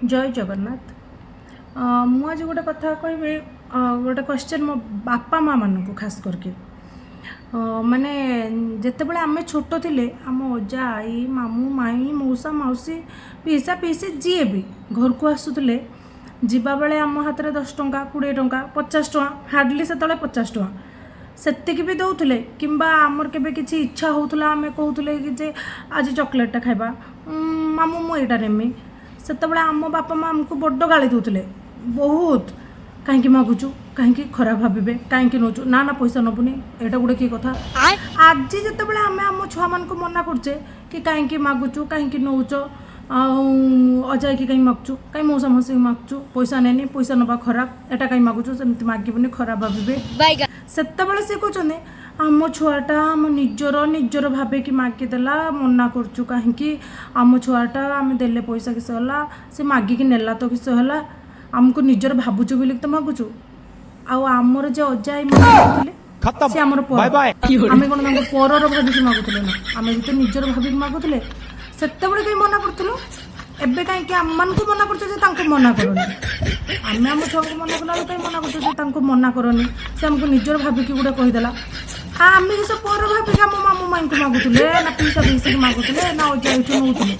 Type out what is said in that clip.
ଜୟ ଜଗନ୍ନାଥ। ମୁଁ ଆଜି ଗୋଟେ କଥା କହିବି, ଗୋଟେ କ୍ୱେଶ୍ଚନ୍ ମୋ ବାପା ମାଆ ମାନଙ୍କୁ ଖାସ କରିକି। ମାନେ ଯେତେବେଳେ ଆମେ ଛୋଟ ଥିଲେ, ଆମ ଅଜା, ଆଈ, ମାମୁଁ, ମାଇଁ, ମଉସା, ମାଉସୀ, ପିଇସା, ପିଇସି ଯିଏ ବି ଘରକୁ ଆସୁଥିଲେ, ଯିବାବେଳେ ଆମ ହାତରେ 10 ଟଙ୍କା, 20 ଟଙ୍କା, 50 ଟଙ୍କା, ହାର୍ଡ଼ଲି ସେତେବେଳେ 50 ଟଙ୍କା ସେତିକି ବି ଦେଉଥିଲେ। କିମ୍ବା ଆମର କେବେ କିଛି ଇଚ୍ଛା ହେଉଥିଲା, ଆମେ କହୁଥିଲେ କି ଯେ ଆଜି ଚକୋଲେଟ୍ଟା ଖାଇବା, ମାମୁଁ ମୁଁ ଏଇଟା ନେମି, ସେତେବେଳେ ଆମ ବାପା ମା ଆମକୁ ବଡ଼ ଗାଳି ଦେଉଥିଲେ ବହୁତ। କାହିଁକି ମାଗୁଛୁ? କାହିଁକି ଖରାପ ଭାବିବେ? କାହିଁକି ନେଉଛୁ? ନା ନା, ପଇସା ନେବୁନି, ଏଇଟା ଗୋଟେ କି କଥା? ଆଜି ଯେତେବେଳେ ଆମେ ଆମ ଛୁଆମାନଙ୍କୁ ମନା କରୁଛେ କି କାହିଁକି ମାଗୁଛୁ, କାହିଁକି ନେଉଛ, ଆଉ ଅଜାଇକି କାହିଁ ମାଗୁଛୁ, କାହିଁ ମଉସା ମାଉସୀକି ମାଗୁଛୁ, ପଇସା ନେନି, ପଇସା ନେବା ଖରାପ, ଏଇଟା କାହିଁ ମାଗୁଛୁ, ସେମିତି ମାଗିବୁନି, ଖରାପ ଭାବିବେ, ସେତେବେଳେ ସେ କହୁଛନ୍ତି, ଆମ ଛୁଆଟା ଆମ ନିଜର ନିଜର ଭାବିକି ମାଗିଦେଲା, ମନା କରୁଛୁ କାହିଁକି? ଆମ ଛୁଆଟା, ଆମେ ଦେଲେ ପଇସା କିସ ହେଲା? ସେ ମାଗିକି ନେଲା ତ କିସ ହେଲା? ଆମକୁ ନିଜର ଭାବୁଛୁ ବୋଲିକି ତ ମାଗୁଛୁ। ଆଉ ଆମର ଯେ ଅଜା ଆଈ ମାନେ ମାଗୁଥିଲେ, ଖତମ। ସେ ଆମର ପର। Bye bye. ଆମେ କ'ଣ ତାଙ୍କ ପରର ଭାବିକି ମାଗୁଥିଲେ ନା? ଆମେ ବି ତ ନିଜର ଭାବିକି ମାଗୁଥିଲେ। ସେତେବେଳେ କାହିଁ ମନା କରୁଥିଲୁ? ଏବେ କାହିଁକି ଆମମାନଙ୍କୁ ମନା କରୁଛ ଯେ ତାଙ୍କୁ ମନା କରନି? ଆମେ ଆମ ଛୁଆଙ୍କୁ ମନା କଲା ବେଳକୁ କାହିଁ ମନା କରୁଛ ଯେ ତାଙ୍କୁ ମନା କରନି? ସେ ଆମକୁ ନିଜର ଭାବିକି ଗୋଟେ କହିଦେଲା। ଆଉ ଆମେ କି ସେ ପର ଭାବିକି ଆମ ମାମୁଁ ମାଇଁଙ୍କୁ ମାଗୁଥିଲେ ନା ପିଇସା ପିଇସିକି ମାଗୁଥିଲେ ନା ଅଜା ଏଇଠୁ ନେଉଥିଲେ?